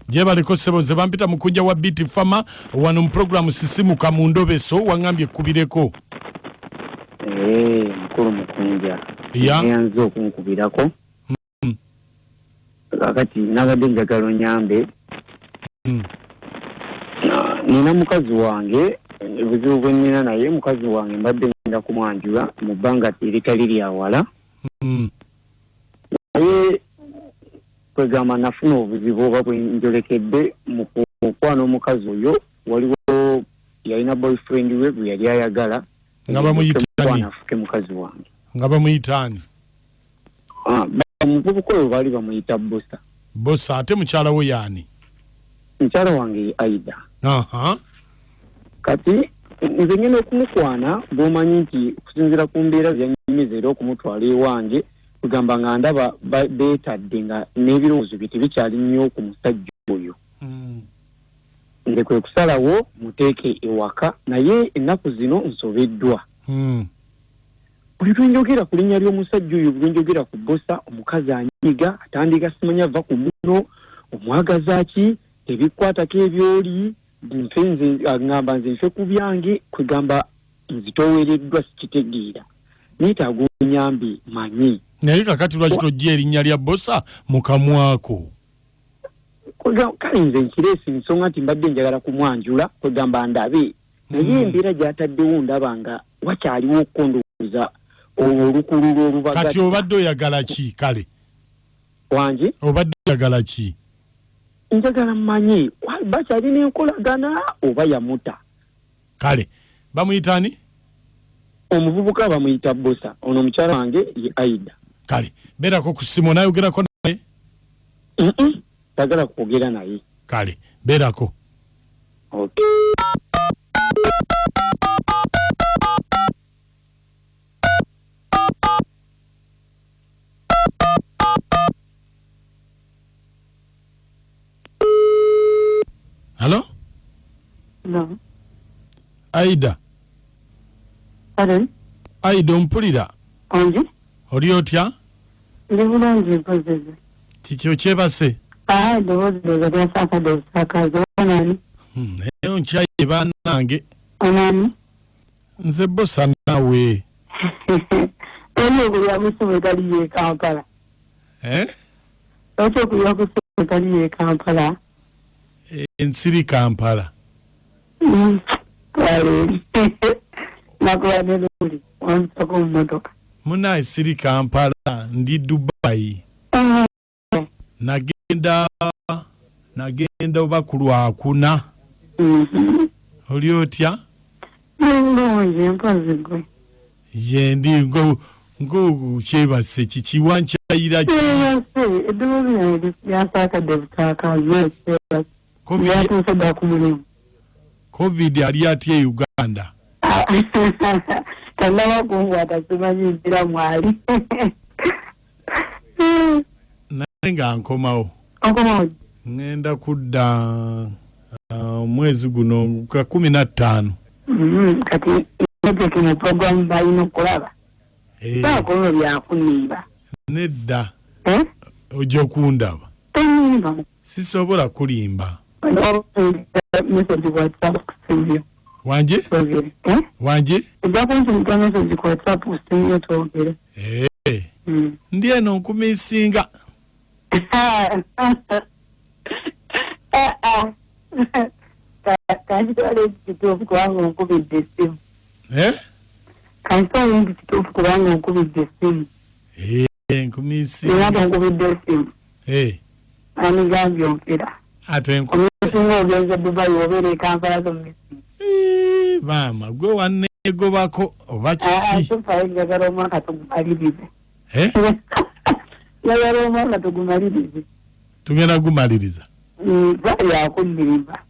Gyebaleko ssebo, nze bampita Mukunja wa Bt Fama wano mu puroguramu Sisimuka mu Ndobeso, waŋŋambye ekkubireko. Ee, mukulu Mukunja. Ya. Neyanze okunkubirako. Kakati nabadde njagala onyambe. Nina mukazi wange, obuzibu bwe nnina naye mukazi wange mbadde ngenda kumwanjula mu bbanga eritali lya wala. Naye kwegamba nafuna obuzibu oba bwe njolekedde mu kukwana omukazi oyo, waliwo yalina boyfriend we gwe yali ayagala. Nga bamuyita ani? Afuke mukazi wange. Nga bamuyita ani? Omuvubuka oyo baali bamuyita Bosa. Bosa, ate mukyala wo yaani? Mukyala wange ye Aida. Kati nze ngenda okumukwana, bw'omanyi nti okusinziira ku mbeera zyannyumiza era okumutwala ewange, kugamba nga ndaba beetadde nga n'ebirowoozo bye tebikyali nnyo ku musajja oyo. Nze kwe kusalawo muteeke ewaka, naye ennaku zino nsobeddwa. Buli lwe njogera ku linnya ly'omusajja oyo, buli lwe njogera ku Bosa, omukazi anyiga, atandika simanya va ku muno, omwagaza ki, tebikwatako ebyoli, nfe nze, ŋŋamba nze nfe ku byange, kwegamba nzitoowereddwa sikitegeera. Neetaaga onyambe manyi. Naye kakati lwaki tojja erinnya lya Bosa mu kamwako? Kale nze nkireese ensonga nti mbadde njagala kumwanjula, kwegamba ndabe. Naye embeera gy'ataddewo ndaba nga wakyaliwo okukondowooza olukululo olubagatta. Kati obadde oyagala ki kale? Wangi? Obadde oyagala ki? Njagala mmanyi, bakyalina enkolagana oba yamuta? Kale, bamuyita ani? Omuvubuka bamuyita Bosa, ono omukyala wange ye Aida. Kale, beerako ku ssimu, onaayogerako naye? Sagala kwogera naye. Kale, beerako. Okay. Halo? No. Aida. Pardon? Aida, ompulira? Ongi? Oli otya? Ndi bulungi, mpozeze. Kiki okyebase? Eddoboozi ndowooza lyasaakadde obusaakaazi. Oba nani? Naye onkyaye bannange. Onani? Nze Bosa naawe. Oli okulya ku ssimu etali ye Kampala? Eh? Lwaki okulya ku ssimu etali ye Kampala? Ensiri Kampala. Twala eri. Nakubadde luli wansako mu mmotoka. Munaye siri Kampala, ndi Dubai. Nagenda oba ku Lwakuna. Oli otya? Ndi bulungi, mpozi gwe. Ye ndi ngo kyebase kiki wankyayira ki? Kyebase, eddoboozi lyange lyasaakadde busaakaazi, kyebase. Lyatuuse dda ku mulimu. Covid ali atya e Uganda? Tannaba kunkwata, simanyi nzira mwali. Naye nga nkomawo. Okomawo? Ŋŋenda kudda omwezi guno ka 15. Kati netekino mu programu balina okulaba. Saako byakunimba. Nedda. Eh? Ojja okundaba. Tonimba. Sisobola kulimba. Message WhatsApp kusimbyo. Wanje? Twogere. Eh? Wanje? Ojja kunsindika message ku WhatsApp kusimbyo twogere. Ndi eno nkumisinga. Kankitwale nti kituufu kubanga onkubidde essimu. Eh? Kankitwale nti kituufu kubanga onkubidde essimu. Nkumisinga. Nina tonkubidde essimu. Anigambye onfira. Ate Omisinga ogenze Dubai obeera e Kampala tomisinga. Maama gwe wanneegobako oba kiki? Tufayo njagala omwaka tugumalirize. Eh? Njagala omwaka tugumalirize. Tugenda gumaliriza. Bali akunimba.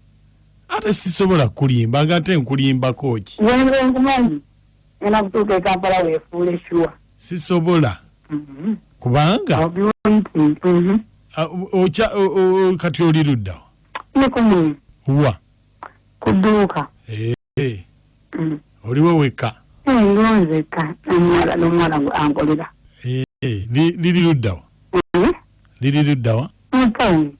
Ate sisobola kulimba nga ate nkulimbako ki? Nze nkumanyi. Ngenda kutuuka e Kampala weefuule sure. Sisobola. Kubanga I'll be waiting. Kati oli ludda wa? Ndi ku mulimu. Wa? Ku dduuka. Oliwo wekka? Ndiwo nzekka n'omuwala gwe ankolera. Liri ludda wa? Liri ludda wa? Mu tawuni.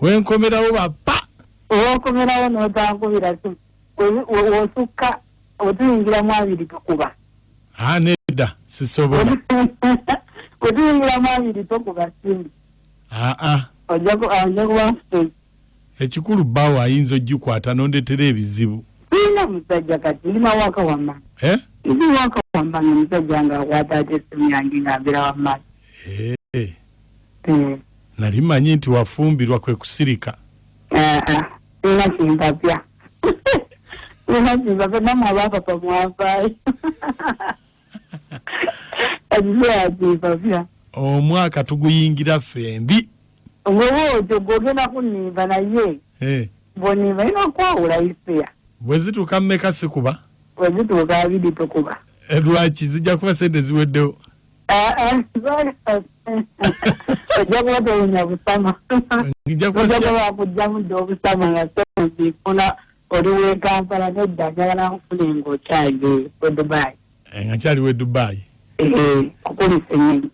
Wenkomerawo bapa. Owokomerawo n'otankubira simu. Osukka otuyingiramu 2 tokuba. Nedda sisobola. Otuyingiramu 2 tokuba simu. Ojja kuba nfute. Ekikulu bbaawo ayinza ogikwata n'ondeetera ebizibu. Sirina musajja kati ndima waka wamma. Ndi waka wamma omusajja ng'akwata ate essimu yange ng'ambeera wamma. Nali mmanyi nti wafumbirwa kwe kusirika. Sirina kimpapya. Sirina kimpapya nammwe abaapapa mwavaayo. Kati kimpapya. Omwaka tuguyingira ffembi. Ng'oba otyo gw'ogenda kunnimba naye. Bw'onnimba nina okwawula ifeya. Bwe zituuka mmeka sikuba? Bwe zituuka 2 tokuba. Lwaki zijja kuba ssente ziweddewo? Ojja kuba towunya busama. Ojja kuba bakugyamu dda obusama nga ssente oli w'e Kampala nedda njagala nkufune ng'okyali e Dubai. Nga nkyali w'e Dubai? Kukulisa ennyonyi.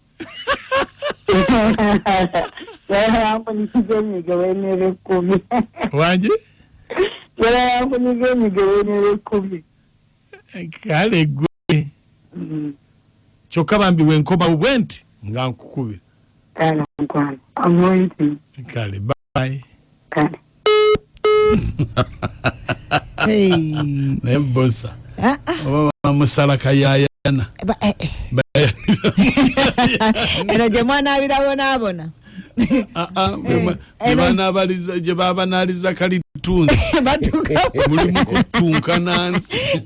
Njagala nkunyigize emige w'eneeba 10. Wangi? Njagala nkunyige emige w'eneeba 10. Kale ggwe. Kyokka bambi wenkomawo bwe nti nga nkukubira. Kale mukwano. I'm waiting. Kale bye. Kale. Naye bosa. Oba bamusala kayaayana. Eno gye mwanaabirabonaabona. Gye babanaaliza kalitunzi. Mulimu kutunka nansi.